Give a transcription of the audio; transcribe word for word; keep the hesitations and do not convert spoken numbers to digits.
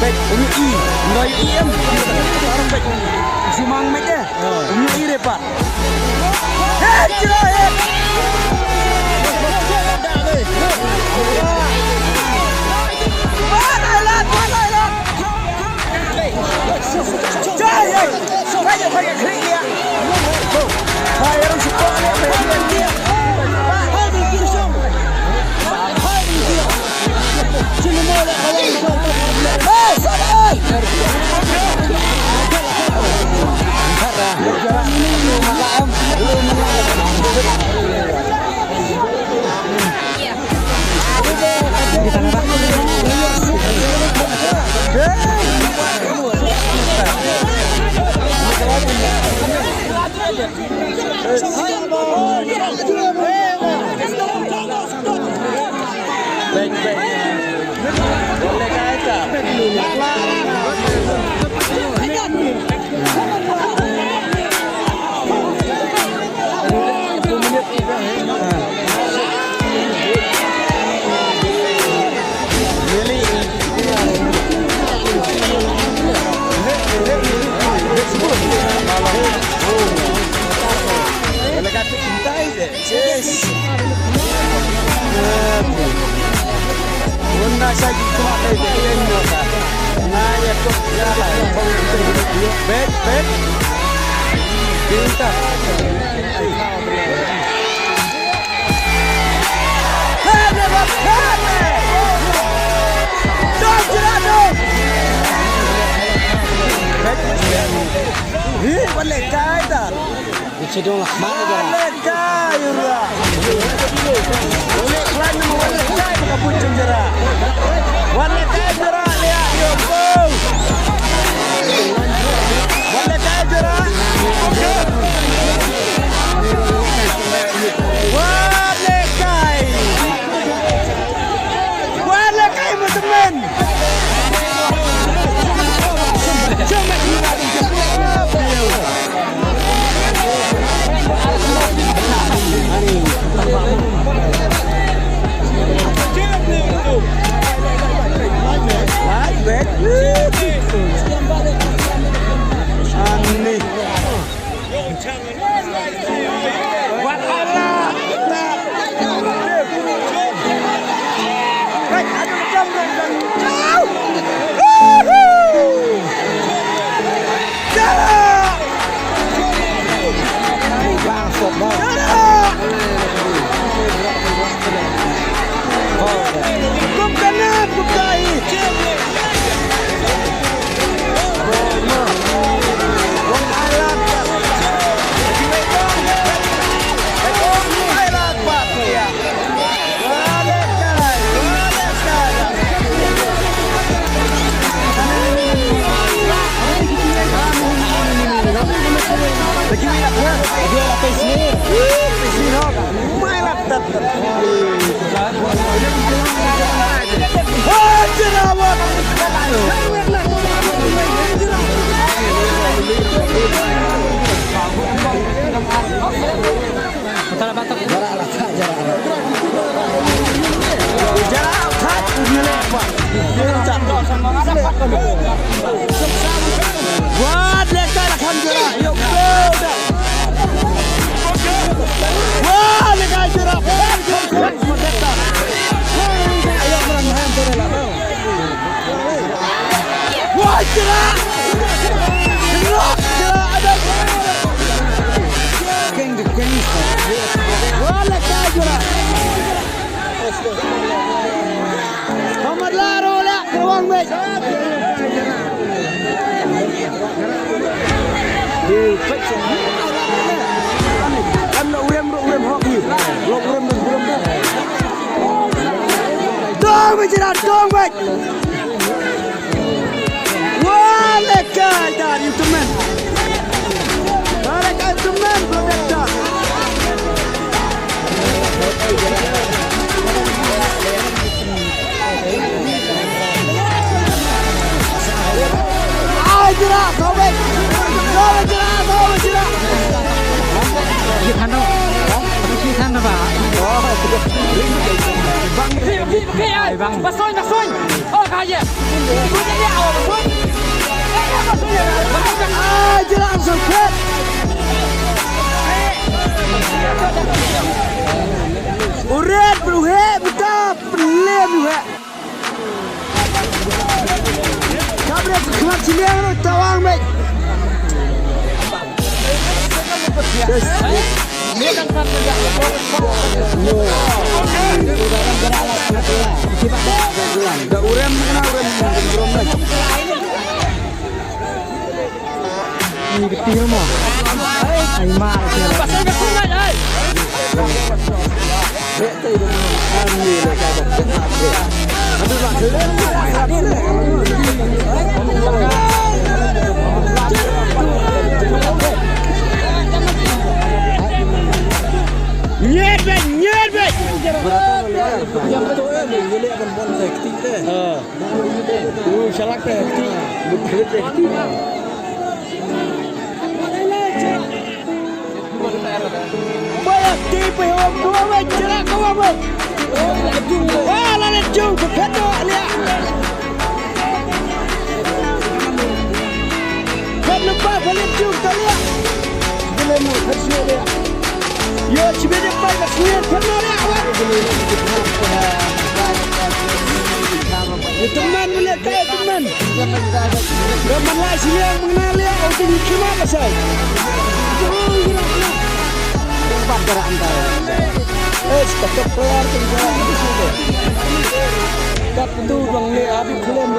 Bek, umi i, umi i em. Arang bek. Jumang mek eh. Umi i repa. Hei, kira hei. Wan ai lat, wan ai lat. Jai hei. Hi, wan lehkai ta. Wan lehkai, Ura. Wan lehkai, wan lehkai, ka pun jera. Wan lehkai, jera, leh, yo, go. Wan lehkai, jera. Wan lehkai. Wan lehkai, mo temen. Jira dong, wait. Wah, lekai dar, you two men. Wah, lekai, you two men, protector. Ai, jira, kau, wait. Kau, jira, kau, jira. Ki than do. Ki than do ba. Bang. Bang. Bang. Bang. Bang. Bang. Bang. Ai, jira, so quick. U ret, bru he, bita, pynlem u he. Kabret khmat chiliang ro tawang, mate. Da urem na urem, urem na. Ni kecil mah. Ai, mar, kecil. Nyer bek, nyer bek. Ui, shalak te. Ba ïa kti pa ïa u ba wei, jera ka wa ba. Wa la le jong ba phet no lia. Phet no ba ba le jong ka lia. Ba le no phet no lia. Yo, chibe de pai ba sngewthuh na ria, wa. Yo, teman, melihat kaya teman. Teman lah sini yang mengenal ya, oh, tinggi kima pasal. Tempat berantai. Eh, stop, stop, keluar, keluar, di sini. Kat tu bang ni, abi belum.